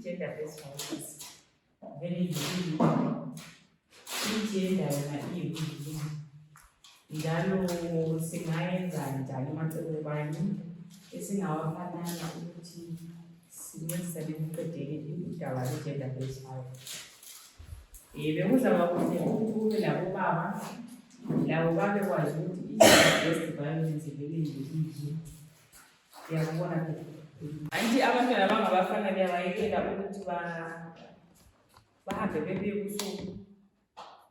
i-gender-based violence vele i-gender yona iyini njalo singayenza njani emacekubani esingawafanana ukuthi sincedisane ukuqedele udaba lwe-gender-based violence. Bekuzaba kuhle ukuthi kube labo baba labo babekwazi ukuthi i-gender-based violence vele iyini. Ngiyakubona ke anti abantwana bangabafana kuyabayekela ukuthi bahambe bebe kusuku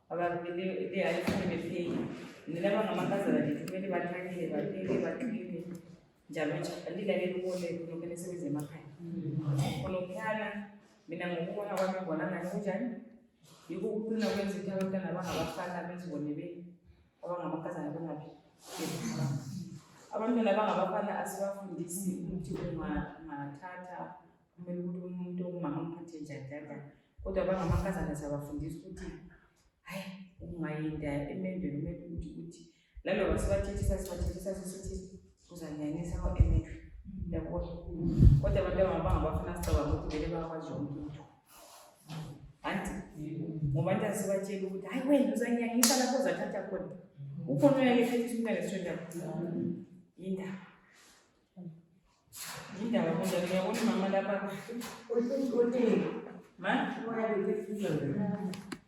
abavele ayifune bepheki nilabangamankazana lethu kumele bathanyele bapheke bathulile njalo njalo lilaleli uboleko nokumele sebenze emakhaya khona ukukhala mina ngokubona kwami ngibona ngani kunjani yiko ukuqina kwenza ukuthi abantwana bangabafana bezibone abangamankazana bengaphi abantwana bangabafana asibafundisi ukuthi ungathatha kumele ukuthi umuntu ongumama umphathe njani kodwa bangamankazana siyabafundisa ukuthi hayi ungayinda emendweni kumele ukuthi laloba sibathethisa sithi uzanyanisa emendweni yabona kodwa abantu bangabafana sicabanga ukuthi vele bayakwazi yonke into anti ngoba nje sibatshela ukuthi hayi wena uzanyanyisa lapho uzathatha khona ukhona uyalefethisa umntwana esitshonja indaba kodwa ngiyabona mama lapha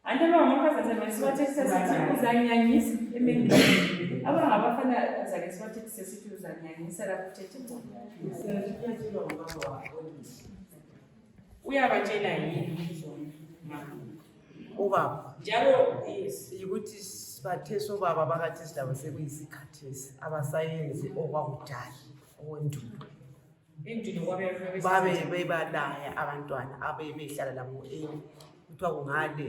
anti abangamankazana sibathethisa sithi uzanyanyisa emendweni abangabafana zake sibathethisa sithi uzanyanyisa lapho uthethe uyabatshela yini ubaba njalo ukuthi bathe sobaba bakathi silabo sekuyisikhathesi abasayenzi okwakudala okwendulo babe bebalaya abantwana abebehlala labo kuthiwa kungale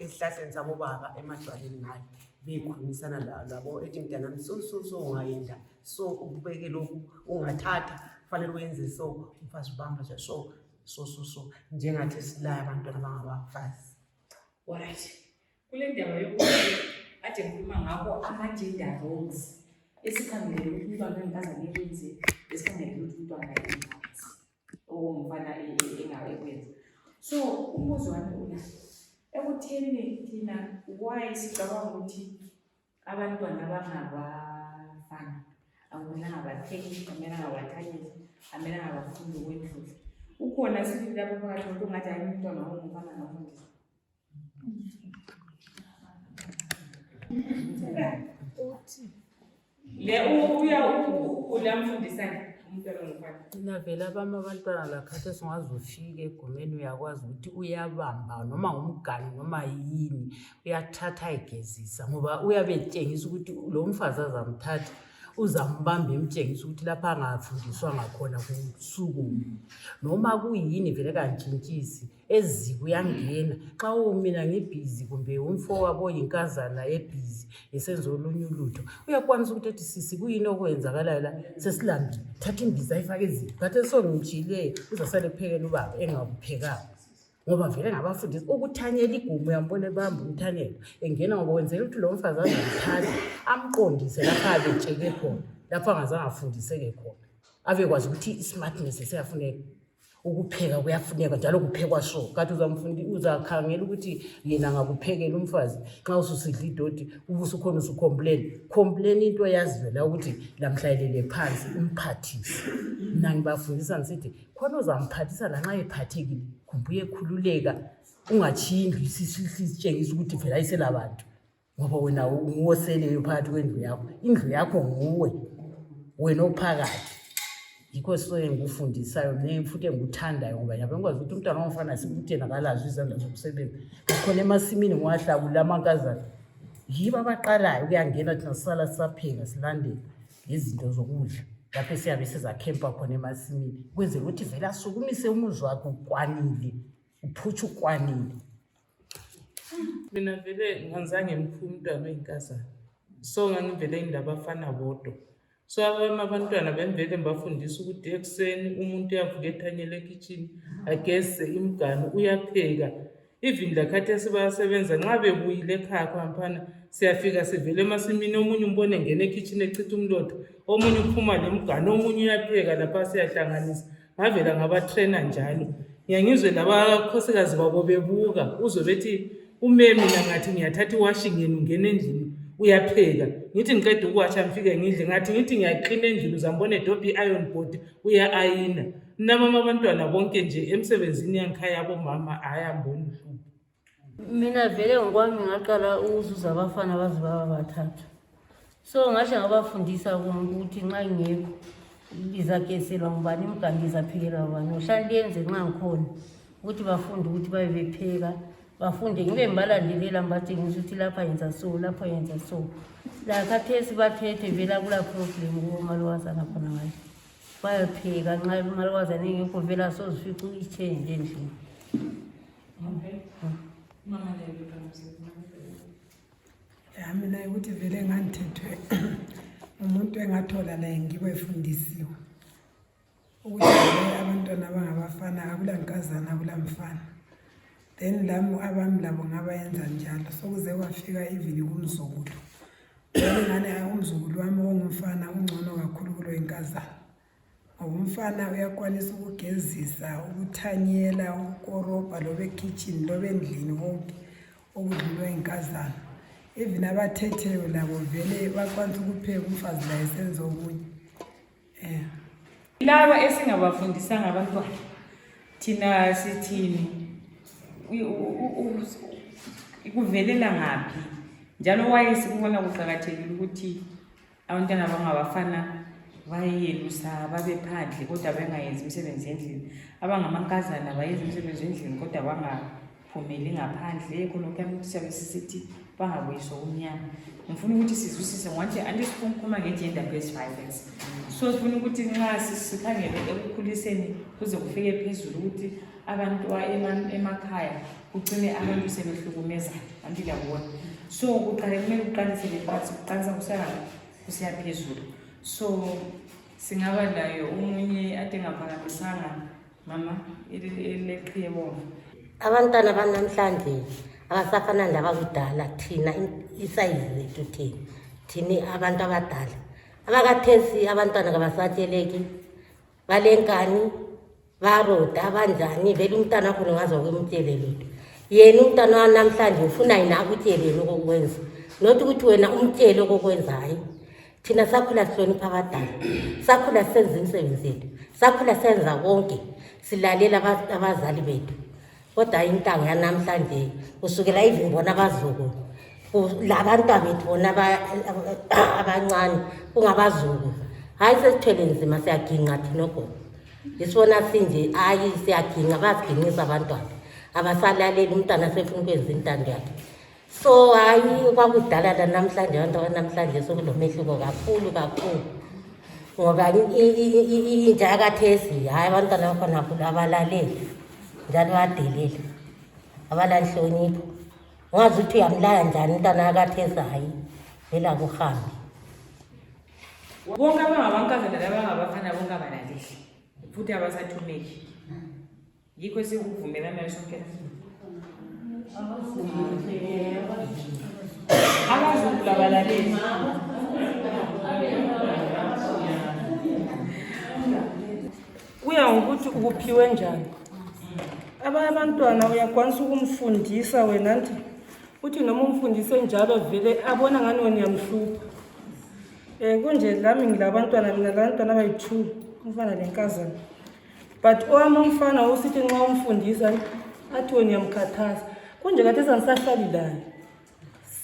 esihlahleni sabobaba emadwaleni ngale bekhulumisana labo ethi mntanami so ungayenda so ubeke lokhu ungathatha kufanele wenze so umfazi ubamba nje so njengathi silaya abantwana bangabafazi. Alright. Kule ndaba yokuthi ade ngikhuluma ngakho ama-gender roles esikhangele ukuthi umntwana wenkazana ekwenze esikhangele ukuthi umntwana engazi umfana engakwenza. So umbuzo wami ula ekutheni thina why sicabanga ukuthi abantwana bangabafana akumelanga batheki akumelanga bathanyele akumelanga bafunde ukwendlula ukhona sithi lapho phakathi ukuthi ungathi hayi umntwana ongumfana angafundisa Vela abami abantwana lakhathesi ungazofika egumeni uyakwazi ukuthi uyabamba noma ngumganu noma yini uyathatha ayigezisa ngoba uyabe etshengisa ukuthi lo mfazi azamthatha uzambamba emtshengisa ukuthi lapha angafundiswa ngakhona kusuku noma kuyini vele kantshintshisi eziko uyangena xa mina ngibhizi kumbe umfowabo oyinkazana ebhizi esenza olunye ulutho uyakwanisa ukuthi ethi sisi kuyini okwenzakalayo la sesilambile thatha imbiza ayifake eziko khathesi songimtshileyo uzasale kuphekela ubaba engakuphekanga ngoba vele ngabafundisa ukuthanyela igumu uyambona ebamba umthanyelo engena ngoba wenzela ukuthi lo mfazi azamthatha amqondise lapha abetsheke khona lapho angazange afundiseke khona abekwazi ukuthi i-smartness seyafuneka ukupheka kuyafuneka njalo kuphekwa so kanti uzakhangela ukuthi yena angakuphekela umfazi xa ususidla idoti ubusukhona usukhomplen into yaziwe la ukuthi lamhlayelele phansi umphathise mina ngibafundisa ngisithi khona uzamphathisa lanxa ephathekile kumbuye ekhululeka ungatshiyi indlu sitshengisa ukuthi vele ayisela abantu ngoba wena nguwoseleyo phakathi indlu yakho nguwe wena ophakathi yikho soye ngikufundisayo futhi engikuthandayo ngoba yabe ngikwazi ukuthi umntwana womfana sikutena kalazo izandla zokusebenza khona emasimini ngiwahlakula amankazana yibo abaqalayo kuyangena thina sisala sisapheka silandela ngezinto zokudla lapho siyabe sizakhempa khona emasimini kwenzela ukuthi vele asukumise umuzi wakhe ukwanile uphutsha ukwanile. Mina vele ngizange ngiphume umntwana oyinkazana so ngangivele ngilabafana bodwa so abantwana bemvele ngibafundisa ukuthi ekuseni umuntu uyavuka ethanyela ekitchen ageze imiganu uyapheka even lakhathesi bayasebenza nxa bebuyile ekhaya khwampana siyafika sivele emasimini omunye umbone ngene ekitchen echitha umlotha omunye uphuma lemiganu omunye uyapheka lapha siyahlanganisa ngavela ngabatrainer njalo ngiyangizwe labakhosikazi babo bebuka uzwe bethi umeme mina ngathi ngiyathatha iwashing yenu ngene endlini uyapheka ngithi ngiqeda ukuwasha ngifike ngidle ngathi ngithi ngiyaklina endlini uzambona edobha i-iron board uya-ayina namama abantwana bonke nje emsebenzini yangikhaya abomama ayamboni uhlupho. Mina vele ngokwami ngaqala ukuzuza abafana baze baba bathathu. So ngasho ngabafundisa ukuthi nxa ngekho lizageselwa ngubani imgani lizaphekela ubani. Ngohlala liyenze nxa ngikhona ukuthi bafunde ukuthi babe bepheka. Bafunde ngibe ngibalandelela ngibatshengisa ukuthi lapha yenza so, lapha yenza so. La khathesi bathethe vela kula problem kumalokazana khona ngayo. Bayapheka nxa umalokazana engekho vela sozifica i-change endlini. Ya mina ukuthi vele ngangithethwe umuntu engathola naye ngikwefundisiwe ukuthi vele abantwana abangabafana akulankazana akulamfana. Then lami abami labo ngabayenza njalo sokuze kwafika even kumzukulu. Ngane umzukulu wami ongumfana ungcono kakhulu kulo inkazana. Umfana uyakwanisa ukugezisa, ukuthanyela, ukukoroba lobe kitchen lobe endlini konke okudlulwa inkazana. Even abathetheyo labo vele bakwanisa ukupheka umfazi la esenza okunye. Laba esingabafundisanga abantwana thina sithini ikuvelela ngaphi njalo wayesikubona kuqakathekile ukuthi abantwana bangabafana bayelusa babe phandle kodwa bengayenzi imisebenzi endlini. Abangamankazana bayenza imisebenzi endlini kodwa bangaphumeli ngaphandle khonokho ukuthi siyabe sisithi bangabuyiswa kumnyama. Ngifuna ukuthi sizwisise ngokuthi andisifuna ukukhuluma nge-gender based violence. So sifuna ukuthi nxa sikhangele ekukhuliseni kuze kufike phezulu ukuthi abantu emakhaya kugcine abantu sebehlukumezana anti labona. So kumele kuqalisele phansi kuqalisa kusiya phezulu. So singaba layo umunye ade ngaphakamisanga mama eleqhiye bona. Abantwana banamhlanje abasafana labakudala thina isayizi zethu thina abantu abadala. Abakathesi abantwana kabasatsheleki balenkani baroda abanjani vele umntana wakho ngaze ukumtshele lutho. Yena umntana wanamhlanje ufuna yena akutshele lokwenza not ukuthi wena umtshele okwenzayo. Thina sakhula sihlonipha abadala, sakhula senza imisebenzi yethu, sakhula senza konke silalela abazali bethu. Kodwa intanga yanamhlanje usukela even bona abazukulu labantwana bethu bona abancane kungabazukulu hayi sesithwele nzima siyaginqa thina gogo. Isibona sinje hayi siyaginqa basigingisa abantwana abasalaleli umntana sefuna ukwenza intando yakhe. So hayi kwakudala la namhlanje abantu abanamhlanje sokulomehluko kakhulu ngoba intsha yakathesi hayi abantwana bakhona abalaleli njalo badelele abalanhlonipho. Ungazi ukuthi uyamlaya njani umntana yakathesi hayi vela kuhambe. Bonke abangabankazana labangabafana bonke abalaleli futhi abasathumeki. Yikho esikuvumelana sonke abazukulu abalaleli. Kuya ngokuthi ukuphiwe njani. Abantwana uyakwanisa ukumfundisa wena nti uthi noma umfundise njalo vele abona ngani wena uyamhlupha. Kunje lami ngilabantwana mina labantwana abayi-2 umfana lenkazana. But owami umfana usithi nxa umfundisa athi wena uyamkhathaza. Kunje kade sangisahlali layo.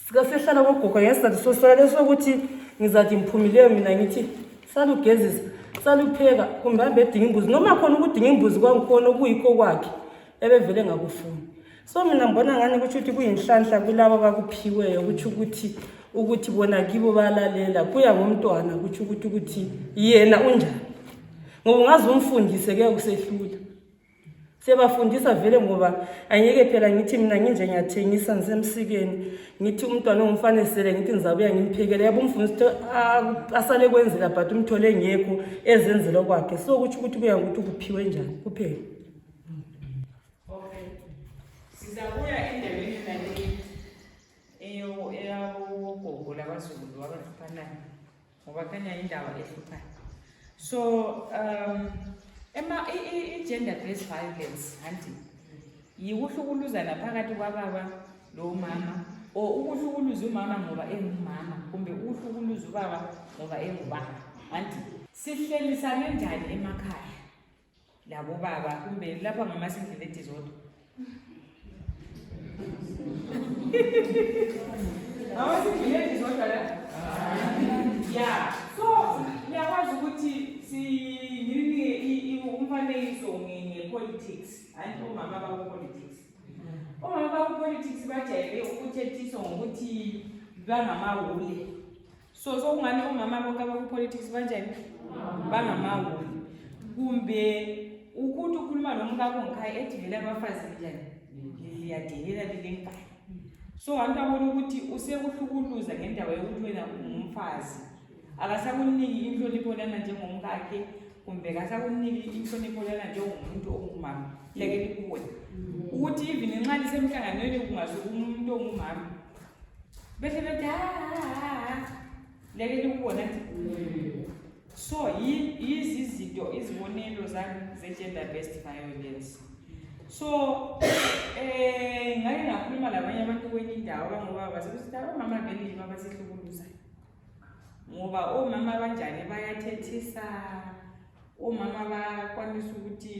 Sikasehlala kogogo ngesizathu sosala sokuthi ngizathi ngiphumileyo mina ngithi salugezisa salupheka kumbe hambe edinga imbuzi noma khona ukudinga imbuzi kwangikhona okuyikho kwakhe ebevele ngakufuni. So mina ngibona ngani ukuthi kuyinhlanhla kulabo bakuphiweyo ukuthi bona kibo balalela kuya ngomntwana ukuthi yena unjani. Ngoba ungazi umfundise ke kusehlula. Sebafundisa vele ngoba angeke phela ngithi mina nginje ngiyathengisa ngisemsikeni ngithi umntwana ongumfana esele ngithi ngizabuya ngimphekele yabo umfundisi asale kwenzela but umthole ngekho ezenzela kwakhe. So ukuthi kuya ukuthi kuphiwe njani kuphela. Okay. Sizabuya endaweni nale eyabogogo labazukulu abahlupanayo ngoba kanya indaba ehluphayo. So I-gender based violence anti yikuhlukuluzana phakathi kwababa lomama or ukuhlukuluza umama ngoba engumama kumbe ukuhlukuluza ubaba ngoba engubaba anti sihlelisane njani emakhaya labo baba kumbe lapha ngamasindleleti zodwa amasindleleti zodwa la yeah so ngiyakwazi ukuthi singinike umfanekiso nge-politics anti omama baku-politics omama baku-politics bajayele ukuthethiswa ngokuthi bangamawule so kungani omama bonke abaku-politics banjani bangamawule kumbe ukuthi ukhuluma nomkakho ngikhaya ethi vele abafazi njani liyadelela lilenkani so abantu abona ukuthi usekuhlukuluza ngendawo yokuthi wena ungumfazi akasakuniki inhlonipho lana njengomkakhe kumbe akasakuniki inhlonipho lana njengomuntu ongumama leke likubona ukuthi even nxa lisemhlanganweni kungasuka umuntu ongumama bese bethi leke likubona so yizi izinto izibonelo ze-gender based violence so ngake ngakhuluma labanye abantu kwenye indawo abangoba basebesithi abamama vele yibo abasihlukuluzayo ngoba omama abanjani bayathethisa omama bakwanisa ukuthi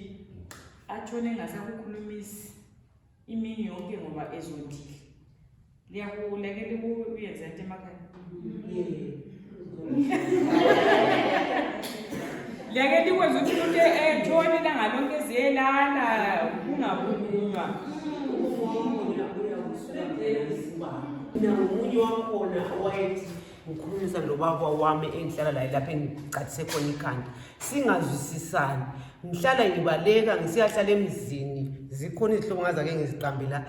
atshone engasakukhulumisi imini yonke ngoba ezondile liyakuleke likuyenza into emakhaya leke likwenza ukuthi umuntu etshone ilanga lonke eziyelala kungakhulunywa Omunye wakhona owayethi ngikhulumisa nobaba wami engihlala laye lapha engicatise khona ikhanda singazwisisani ngihlala ngibaleka ngisiyahlala emzini zikhona izihlobo ngazake ngiziqambela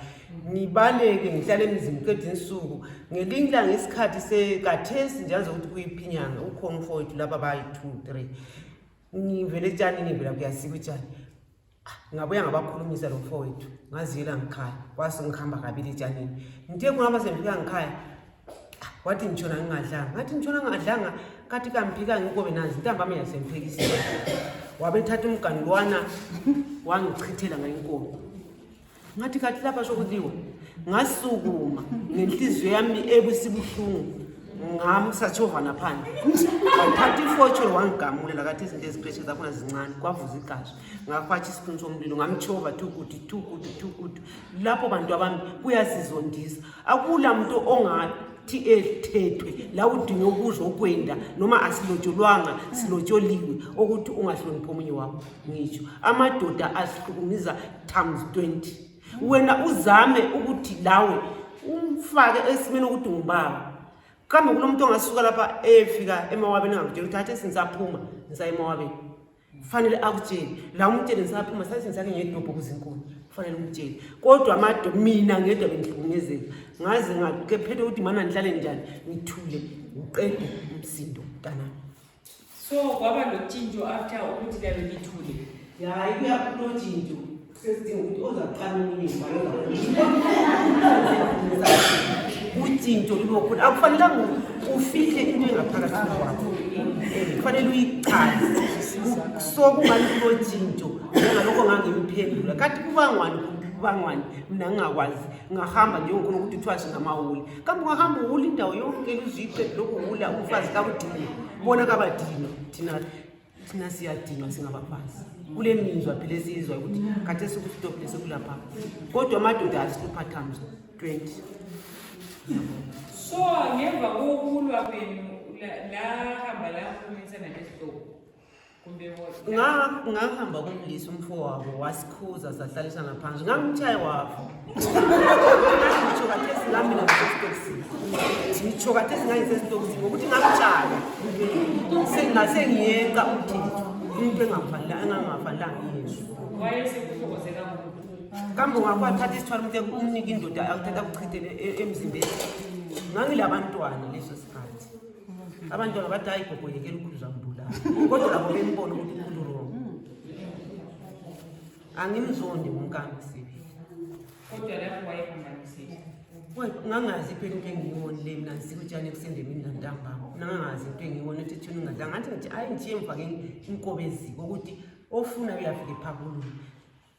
ngibaleke ngihlala emzini qedwe insuku ngelinye ilanga isikhathi sekathesi njengoba ukuthi kuyiphinyanga ukhona umfowethu lapha bayi 2 3 ngivele etshani ngivela kuyasika utshani ngabuya ngabakhulumisa lo mfowethu ngaziyela ngikhaya kwase ngihamba kabili etshanini ngithe kungaba sengifika ngikhaya wathi ngitshona ngingadlanga ngathi ngitshona ngingadlanga kathi kamphika ngikobe nazi intambama yasemphekisile wabethatha umgani lwana wangichithela ngayinkobe ngathi kathi lapha sokuliwa ngasukuma ngenhliziyo yami ebusibuhlungu ngamsachovana phandle wathatha ifotsholo wangigamulela kathi izinto eziqeshe zakhona zincane kwavuza igazi ngafhatha isipunu somlilo ngamtshova thukuthi lapho bantu abami kuyasizondisa akula muntu ongathi ethethwe la udinga ukuzwa ukwenda noma asilotsholwanga silotsholiwe ukuthi ungahloniphi omunye wakho ngitsho amadoda asihlukumiza times 20 wena uzame ukuthi lawe umfake esimeni ukuthi ngubaba kambe kunomuntu ongasuka lapha efika emawabeni ngakutshela ukuthi athe sinsaphuma ngisaye emawabeni kufanele akutshele la umtshele ngisaphuma sathi ngisake ngedobho kuzinkulu kufanele umtshele kodwa amado mina ngedwa bengihlukumezeka ngaze ngakephethe ukuthi mana nihlale njani ngithule ngiqede umsindo mntanami so kwaba lotshintsho after ukuthi labe lithule hayi kuyakulotshintsho sesidinga ukuthi ozaqala uningi utshintsho libokhona akufanelanga ufihle into engaphakathi kwakho kufanele uyichaze so kungani kulotshintsho ngalokho ngangemphendula kanti kubangwani mina ngingakwazi ngahamba njengokhona ukuthi kuthiwa singamawuli kambe ungahamba uwula indawo yonke luziqe lokhu uwula umfazi kakudinga bona kabadinga thina siyadinga singabafazi kule mizwa phela esiyizwa ukuthi kade sikustop lesekulapha kodwa amadoda asihlupha times 20 so ngemva kokulwa kwenu la hamba la kumisana nesihlobo kumbe ngahamba kumlisa umfowabo wasikhuza sahlalisha ngaphandle ngamtshaya wafa ngitsho kathesi ngami ngitsho kathesi ngayisesitokisini ngokuthi ngamtshaya sengiyenqa umthetho into engangafanelanga iyesu wayesekuhlokoze kakhulu kambe ungakwathatha isithwala umuntu umnika indoda akuthatha kuchithele emzimbeni ngangilabantwana leso sikhathi abantwana bathi hayi gogo yekela ukhuza mbulala kodwa labo bembona ukuthi ukhulurongo angimzondi ngumkangisibi kodwa lapho wayehambisile ngangazi phela into engiyibonile mina ngisikutshane ekusendemini nantambama nangangazi into engiyibona ukuthi thina ungadlanga ngathi ngithi hayi ngithi emfake inkobe eziko ukuthi ofuna uyafika ephakulume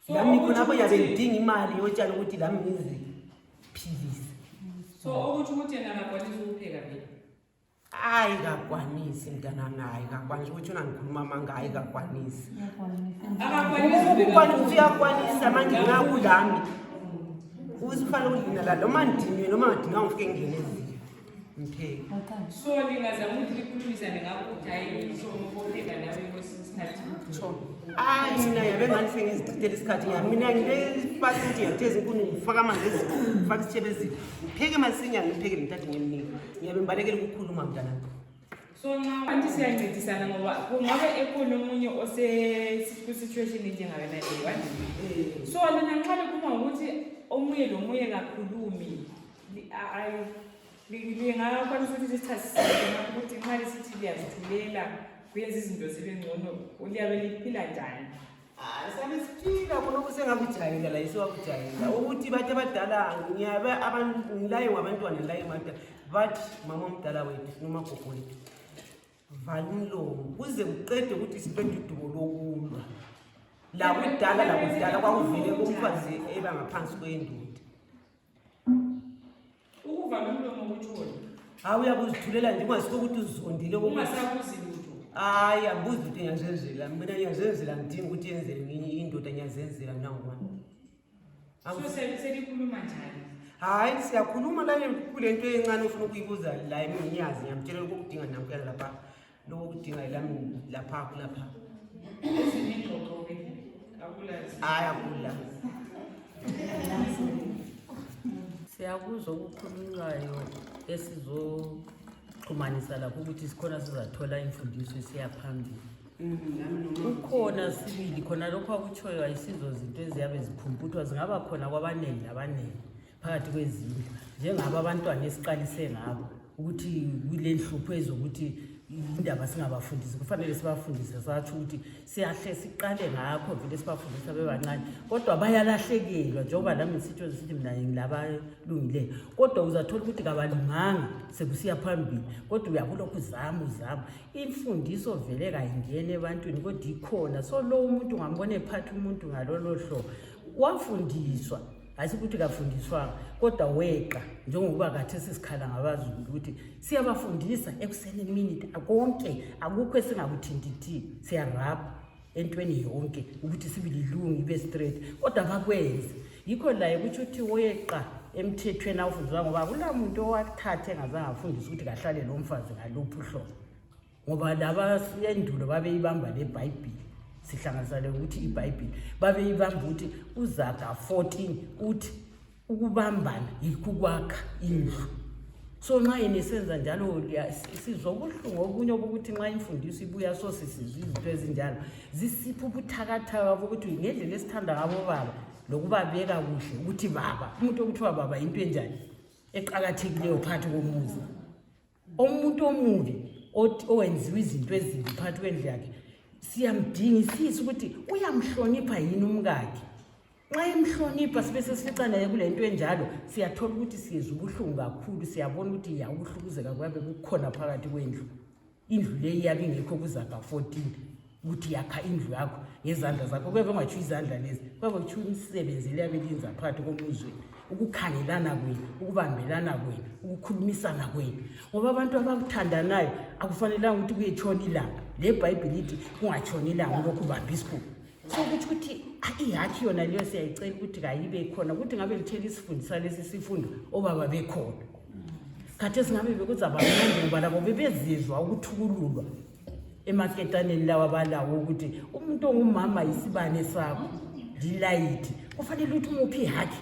lami khonapho yabe ngidinga imali yotshala ukuthi lami ngiziphilise. So ukuthi yena akakwanisi ukupheka vele. Hayi kakwanisi mntanami, hayi kakwanisi ukuthi unangikhuluma manga, hayi kakwanisi. Ukukwanisa uyakwanisa manje ngakulami. Uzifanele ukudina la noma ndini noma ngadinga ngifike ngene ezini. Mpheki. So lingazama ukuthi likhulumisane ngakho ukuthi hayi so ngopheka nawe kwesikhathi. Hayi mina yabe ngani ngizichithela isikhathi ngami. Mina ngilefasi ukuthi ngiyateza inkuni ngifaka amanzi eziko, ngifaka isitshebe eziko. Ngipheke masinya ngipheke ngithathe ngimnike. Ngiyabe ngibalekela ukukhuluma mntanami. So manje siyancedisana ngoba kungabe ekhona umunye ose-situation enjengayo naleyo wanje. So lina nxa likhuluma ngokuthi omunye nomunye kakhulumi lingakwanisa ukuthi sithathise ukuthi nxa lisithi liyazithulela kuyenza izinto zibe ngcono liyabe liphila njani. Sabe siphila khona kusengakujayela la isiwakujayela ukuthi bathi abadala ngiyabe abantu ngilaye ngabantwana la emada bathi mama omdala wethu noma gogo wethu vala umlomo kuze uqede ukuthi siqede udubo lokulwa. La kudala kwakuvele umfazi eba ngaphansi kwendoda. Ukuvala umlomo kutshoni. Hayi uyakuzithulela nje ungasiko ukuthi uzondile ungasabuzi lutho. Hayi angibuzi ukuthi ngiyazenzela mina ngiyazenzela ngidinga ukuthi yenzele ngenye indoda ngiyazenzela nangubani. So selikhuluma njani? Hayi siyakhuluma la kule nto encane ufuna ukuyibuza la eminyazi ngiyamtshela ukudinga namkela lapha lokudinga lami lapha kulapha. Ezimingxoxo ke akulazi. Hayi akula. Siyakuzwa ukukhulunywayo esizoxhumanisa lapho ukuthi sikhona sizathola imfundiso esiyaphambili. Ukhona sibili khona lokho akutshoyo ayisizo zinto eziyabe ziphumputhwa zingaba khona kwabaningi phakathi kwezindlu njengabo abantwana esiqalise ngabo ukuthi kule nhlupho ezokuthi indaba singabafundisi kufanele sibafundise sathi ukuthi siyahle siqale ngakho vele sibafundisa bebancane kodwa bayalahlekelwa njengoba nami ngisitsho sithi mina ngilabalungileyo kodwa uzathola ukuthi kabalunganga sekusiya phambili kodwa uyabulokhu uzama imfundiso vele kayingene ebantwini kodwa ikhona so lo umuntu ngambone phatha umuntu ngalolo hlobo wafundiswa asikuthi kafundiswa kodwa weqa njengoba kathi sisikhala ngabazulu ukuthi siyabafundisa ekuseni minute konke akukho esingakuthintithi siyarapha entweni yonke ukuthi sibililungu ibe straight kodwa bakwenze yikho la ukuthi uthi weqa emthethweni awufundiswa ngoba kulamuntu owathathe ngazange afundisa ukuthi kahlale lo mfazi ngaluphi uhlobo ngoba laba endulo babeyibamba leBhayibheli sihlanganisane ukuthi iBhayibheli babeyibamba ukuthi uZaga 14 uthi ukubambana yikukwakha indlu so nxa enesenza njalo sizwa ubuhlungu obunye ukuthi nxa imfundiso ibuya so sisizwe izinto ezinjalo zisipha ubuthakathaka ukuthi ngendlela esithanda ngabo baba lokubabeka kuhle ukuthi baba umuntu okuthiwa baba into enjani eqhakathekileyo phakathi komuzi umuntu omubi owenziwa izinto ezimbi phakathi kwendlu yakhe siyamdingisisa ukuthi uyamhlonipha yini umkakhe nxa emhlonipha sibe sesifica naye kule nto enjalo siyathola ukuthi siyezwa ubuhlungu kakhulu siyabona ukuthi ukuhlukuzeka kwabe kukhona phakathi kwendlu indlu le iyabe ingekho kuZaga 14 ukuthi yakha indlu yakho ngezandla zakho kube ungatsho izandla lezi kube utsho umsebenzi liyabe linza phakathi komuzweni ukukhangelana kwenu ukubambelana kwenu ukukhulumisana kwenu ngoba abantu abakuthandanayo akufanelanga ukuthi kuyetshona ilanga leBhayibheli lithi kungatshona ilanga lokhu ubamba isikhulu so ukuthi ihakhi yona leyo siyayicela ukuthi kayibe khona ukuthi ngabe lithela isifundisa lesi sifundo obaba bekhona khathe singabe bekuzaba mnandi ngoba labo bebezizwa ukuthukululwa emaketaneni lawa balawo ukuthi umuntu ongumama isibane sakho delight kufanele ukuthi umuphi ihakhi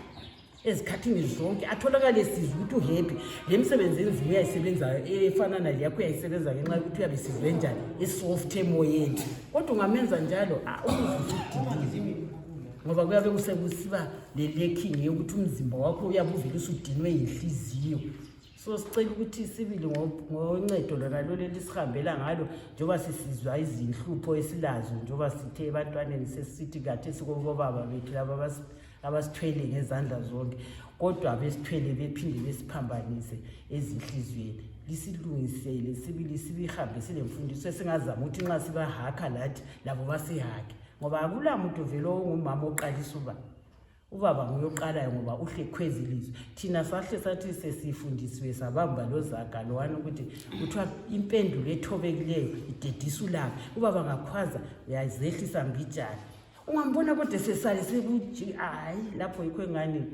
ezikhathini zonke atholakale sizwe ukuthi uhappy lemsebenzi enzima uyayisebenza efana naleyakho uyayisebenza ngenxa yokuthi uyabe sizwe njani isoft emoyeni kodwa ungamenza njalo uzudiniwe ngoba kuyabe kusekusiba lelekhingi yokuthi umzimba wakho uyabe uvele usudinwe yinhliziyo so sicela ukuthi sibili ngoncedo lona lolu elisihambela ngalo njengoba sisizwa izinhlupho esilazo njengoba sithe ebantwaneni sesithi kathi sikobaba bethu laba abasithwele ngezandla zonke kodwa besithwele bephinde besiphambanise ezinhlizweni lisilungisele sibili sibihambe silemfundiso esingazama ukuthi nxa sibahakha lathi labo basihakhe ngoba akula muntu vele ongumama oqalisa ubaba nguyoqalayo ngoba uhlekhwezi ilizwe. Thina sahle sathi sesifundisiwe sabamba lo zaga lowana ukuthi kuthiwa impendulo ethobekileyo idedisa ulaka. Ubaba ngakhwaza uyazehlisa mbijana. Ungambona kodwa sesale sekuthi hayi lapho yikho engani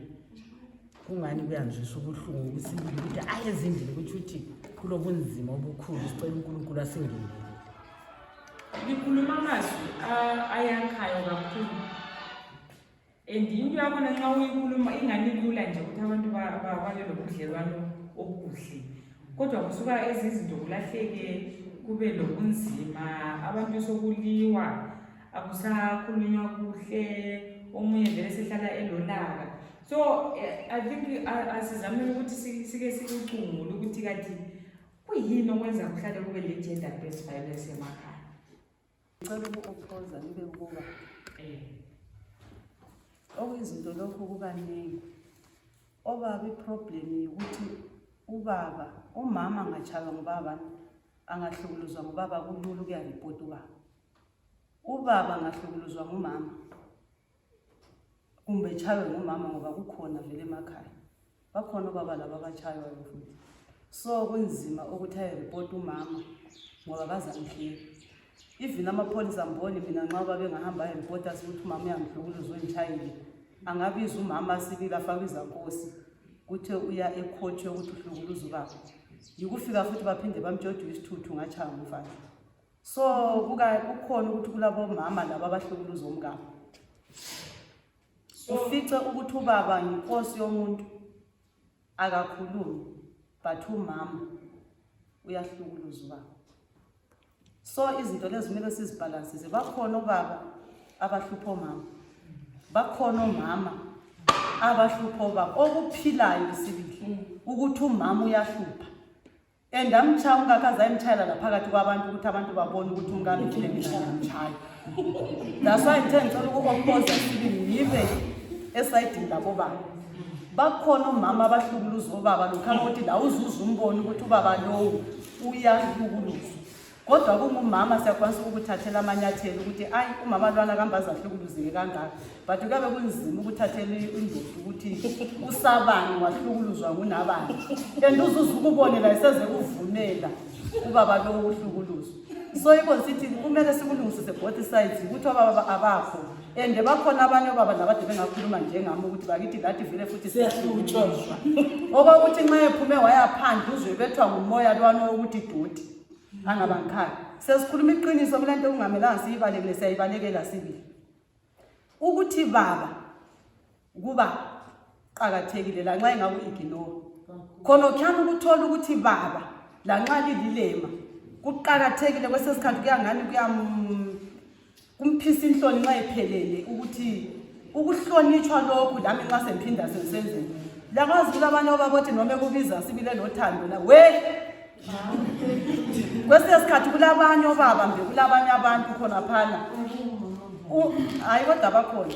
kungani kuyangizwisa ubuhlungu kusibili ukuthi ayezindile ukuthi uthi kulobunzima obukhulu sicela uNkulunkulu asingenele. Ngikhuluma amazwi ayakhayo kakhulu. And into yabona nxa uyikhuluma ingani lula nje ukuthi abantu babe nobudlelwano obuhle. Kodwa kusuka ezizinto kulahleke kube lobunzima, abantu sokuliwa, akusakhulunywa kuhle, omunye vele sehlala elolaka. So I think asizamile ukuthi sike sikucungule ukuthi kanti kuyini okwenza kuhlale kube le gender based violence emakhaya. Ngicela ukuphoza nibe ukuba okuyizinto lokho kukaningi. Obaba iproblem ukuthi umama angachaywa ngubaba, angahlukuluzwa ngubaba kulula ukuyareport ubaba. Ubaba angahlukuluzwa ngumama kumbe echaywe ngumama ngoba kukhona vele emakhaya. Bakhona obaba laba abachaywayo futhi. So kunzima ukuthi ayereport umama ngoba bazamhleka. Even amapholisa amboni mina nxa babengahamba ayereport ukuthi umama uyamhlukuluza onitshayile. Angabiza umama sibili afake izankosi kuthi uya ecourt yokuthi uhlukuluza ubaba. Yikufika futhi baphinde bamjojwe isithuthu ngachaya umfana. So kukhona ukuthi kulabo mama laba abahlukuluza umngane. Ufice ukuthi ubaba yinkosi yomuntu akakhulumi but umama uyahlukuluza ubaba. So izinto lezi kumele sizibalansise. Bakhona obaba abahlupha omama, bakhona omama abahlupha obaba. Okuphilayo isibili ukuthi umama uyahlupha endamtshaya ungakaze ayimtshayela laphakathi kwabantu ukuthi abantu babone ukuthi umngane vele mina ngiyamtshaya. That's why ngicela ukuphoza isibili yibe esayidini labo baba. Bakhona omama abahlukuluza obaba lokhamba ukuthi la uzuza umbone ukuthi ubaba lo uyahlukuluza. Kodwa kungumama siyakwanisa ukuthathela amanyathelo ukuthi ayi umama lwana kambaza ahlukuluzeke kangaka. But kuyabe kunzima ukuthathela indoda ukuthi usabani wahlukuluzwa ngunabani. And uzuza ukubone la iseze kuvumela ubaba lo uhlukuluzwa. So ikonsithi kumele sikulungisise both sides ukuthi obaba abakho. And bakhona abanye obaba labade bengakhuluma njengami ukuthi bakithi lathi vele futhi siyahlutshwa. Oba ukuthi nxa ephume wayaphandle uzwe bethwa ngumoya lwana ukuthi doti. Angabankhaya sesikhuluma iqiniso kulento ungamelanga siyibalekele siyayibalekela sibili ukuthi baba kuba qhakathekile la nxa engaku ignore khona ukhana ukuthola ukuthi baba la nxa lililema kuqhakathekile kwesesikhathi kuyangani kumphisa inhloni nxa iphelele ukuthi ukuhlonitshwa lokhu lami nxa semphinda sensenzeni lakwazi abanye obabothi noma kubiza sibile lothando la we kwesesikhathi kulabanye obaba mbe kulabanye abantu khona phana hayi kodwa bakhona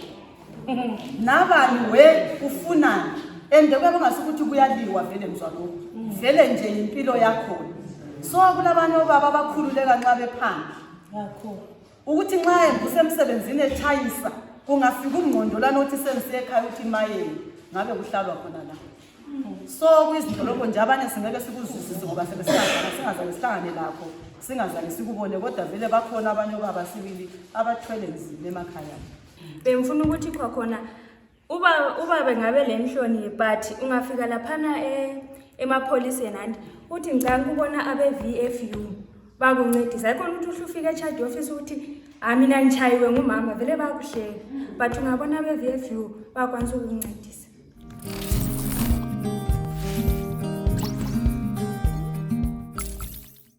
nabani we ufunani ende kube ngasukuthi kuyaliwa vele mzwalo vele nje impilo yakho. So kulabanye obaba abakhululeka nxa bephandle yakho ukuthi nxa usemsebenzini echayisa kungafika umnqondo lana uthi sensiye ekhaya uthi maye ngabe kuhlalwa khona la. So kwizinto lokho nje abanye singeke sikuzwisise ngoba singaze sihlangane lakho singazake sikubone kodwa vele bakhona abanye obaba sibili abathwele nzima emakhaya. Bengifuna ukuthi khona uba bengabe lenhloni but ungafika laphana emapholiseni andi uthi ngicela ukubona abe VFU bakuncedisa khona ukuthi ufike eCharge office uthi mina ngichayiwe ngumama vele bakuhlela but ungabona abe VFU bakwanisa ukuncedisa.